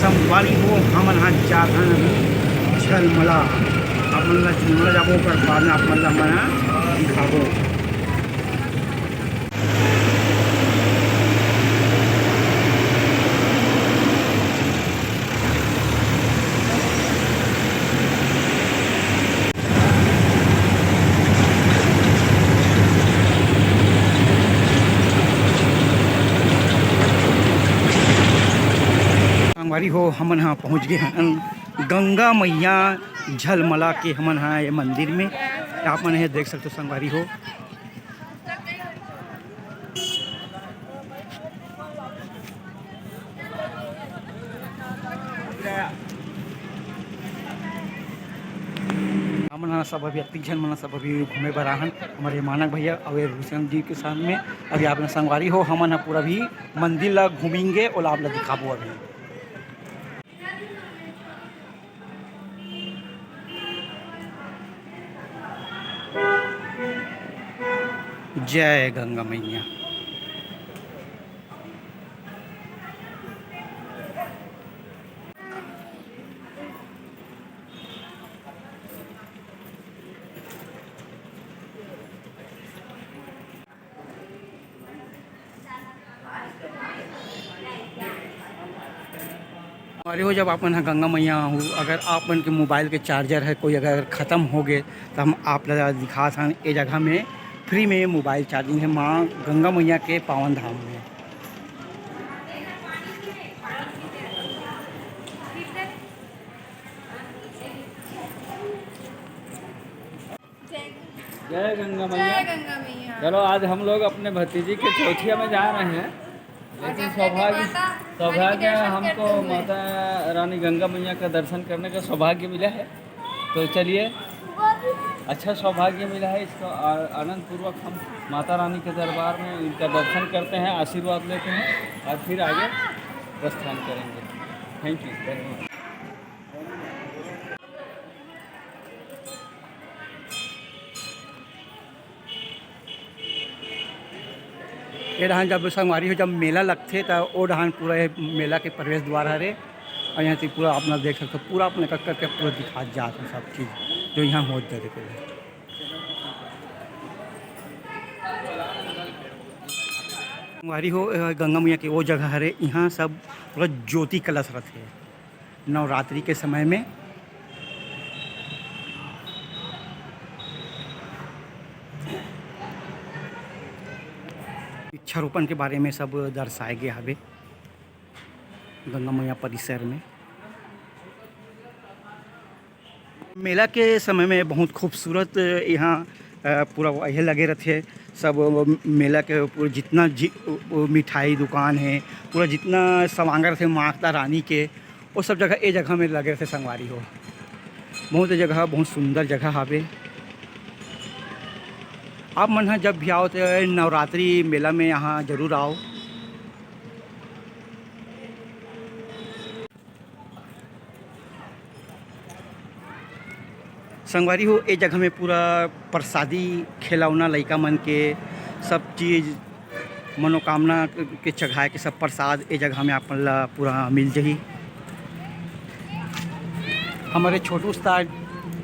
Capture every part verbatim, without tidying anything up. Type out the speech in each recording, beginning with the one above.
संगवारी हो, हमन हा जाथन अभी झलमला। आप मन ला झलमला जाबो, ओकर बाद में आप मन ला हमन हा दिखाबो। संगवारी हो, हमन हा पहुँच गे हन गंगा मैया झलमला के, हमन हा ये मंदिर में। आप मन ये देख सकते हो संगवारी हो। हमन ह सब अभी अतिक झन मन ह सब अभी घूमे बर आहन, हमर ये मानक भैया अउ ये रोशन जी के साथ में। अभी आप संगवारी हो, हमन ह पूरा भी मंदिर ला घूमेंगे, ओला आप ला दिखाबो अभी। जय गंगा मैया। अरे हो, जब आप मन ह गंगा मैया आहू, अगर आप मन के मोबाइल के चार्जर है कोई अगर ख़त्म हो गए, तो हम आप ला दिखात हन, ए जगह में फ्री में मोबाइल चार्जिंग है, माँ गंगा मैया के पावन धाम में। जय जय गंगा मैया। गंगा मैया। चलो, आज हम लोग अपने भतीजी के चौथिया में जा रहे हैं, लेकिन अच्छा, सौभाग्य, माता रानी के सौभाग्य दर्शन हमको करते हुए। माता रानी गंगा मैया का दर्शन करने का सौभाग्य मिला है। तो चलिए, अच्छा सौभाग्य मिला है, इसको आ-, आनंदपूर्वक हम माता रानी के दरबार में इनका दर्शन करते हैं, आशीर्वाद लेते हैं और फिर आगे प्रस्थान करेंगे। थैंक यू, धन्यवाद। ये डहान जब संगवारी हो, जब मेला लगथे, त ओ डहान पूरा ये मेला के प्रवेश द्वार हरे। और यहाँ से पूरा अपना देख सकते हो, पूरा अपने कट करके पूरा दिखा जात है सब चीज़, जो यहाँ हो जाते। संगवारी हो, अ, गंगा मैया के वो जगह हरे, यहाँ सब पूरा ज्योति कलश रथे। नवरात्रि के समय में। वृक्षारोपण के बारे में सब दर्शाए गे हवे गंगा मैया परिसर में। मेला के समय में बहुत खूबसूरत यहाँ, अ, पूरा वही लगे रहते सब मेला के ऊपर जितना जि-, मिठाई दुकान है, पूरा जितना सामान रहते माता रानी के, वो सब जगह, ए जगह में लगे रहिथे संगवारी हो। बहुत जगह, बहुत सुंदर जगह हावे। आप मन ह जब भी आओ, तो नवरात्रि मेला में यहाँ जरूर आओ। संगवारी हो, ए जगह में पूरा प्रसादी, खिलौना, लइका मन के सब चीज, मनोकामना के चघाए के सब प्रसाद ए जगह में आप मन ला पूरा मिल जही। हमर छोटू उस्ताद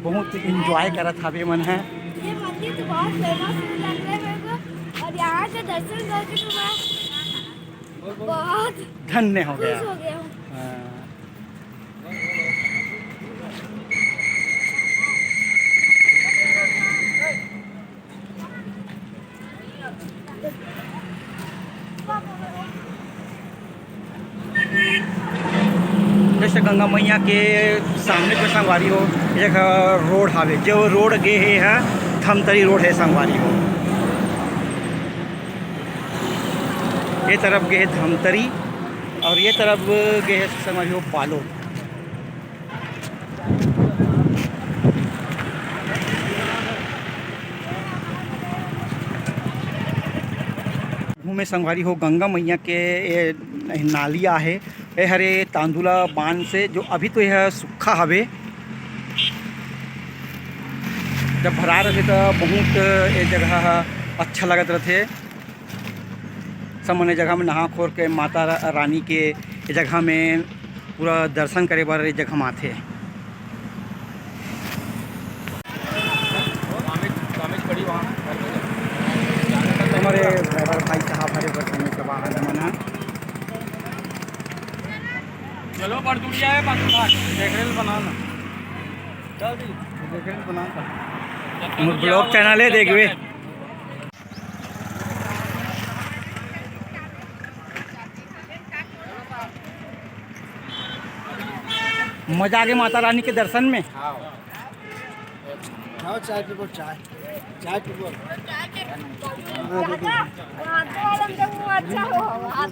बहुत enjoy करत हावे मन है। ये मंदिर तो बहुत famous है, लग रहा है मेरे को, और यहाँ के दर्शन करके तो मैं बहुत धन्य हो गया। खुश हो गया हूँ। हाँ। जैसे गंगा मैया के सामने जो संगवारी हो, एक रोड हावे, जो रोड गे हे, हा, धमतरी रोड है संगवारी हो। ये तरफ गे हे धमतरी और ये तरफ गे हे संगवारी हो बालोद। घूमे संगवारी हो, गंगा मैया के ये नाली आहे, ये हरे तांदुला बांध से, जो अभी तो यह सूखा हवे, जब भरा रहथे त बहुत ये जगह ह अच्छा लगत रहथे। सब मन ए जगह में नहा खोर के माता रा-, रानी के ए जगह में पूरा दर्शन करे बर ये जगह म आथे। हमारे ड्राइवर भाई साहब हरे बस हमें सब आगमन है। चलो बड़ दुनिया है बात। देख रहे बना ना। चल दी। देख रहे बना। मोर ब्लॉग चैनल है, देखबे। मजा आगे माता रानी के दर्शन में। हाँ, चाय पीबो, चाय। चाय पीबो। हाँ, दे दो। अच्छा हो, आप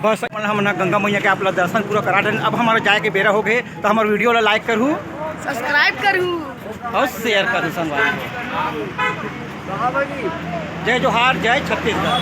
बस, हमन ह गंगा मैया के आप ला दर्शन पूरा करा देन। अब हमर जाए के बेरा हो गे, त हमर वीडियो ला लाइक करहू, सब्सक्राइब करहू। अउ शेयर करहू संगवारी हो। जय जोहार, जय छत्तीसगढ़।